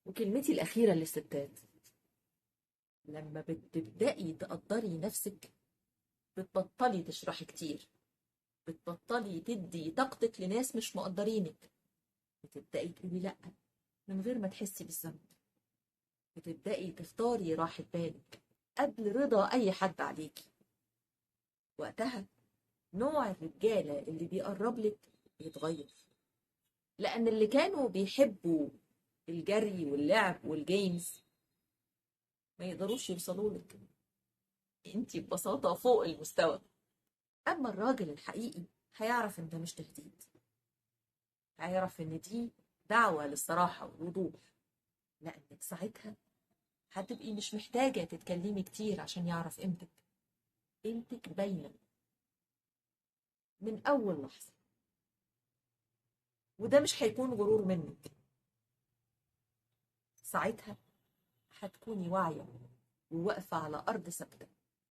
وكلمتي الأخيرة للستات، لما بتبدأي تقدري نفسك بتبطلي تشرحي كتير، بتبطلي تدي طاقتك لناس مش مقدرينك، بتبدأي تقولي لأ من غير ما تحسي بالذنب، بتبدأي تختاري راحة بالك قبل رضا أي حد عليكي. وقتها نوع الرجالة اللي بيقرب لك بيتغير، لأن اللي كانوا بيحبوا الجري واللعب وال games ما يقدروش يوصلوا لك، انتي ببساطة فوق المستوى. أما الراجل الحقيقي هيعرف إن ده مش تهديد، هيعرف إن دي دعوة للصراحة والوضوح، لأنك ساعتها هتبقي مش محتاجة تتكلمي كتير عشان يعرف قيمتك. قيمتك باينة من أول لحظة، وده مش هيكون غرور منك. ساعتها هتكوني واعية وواقفة على أرض ثابتة.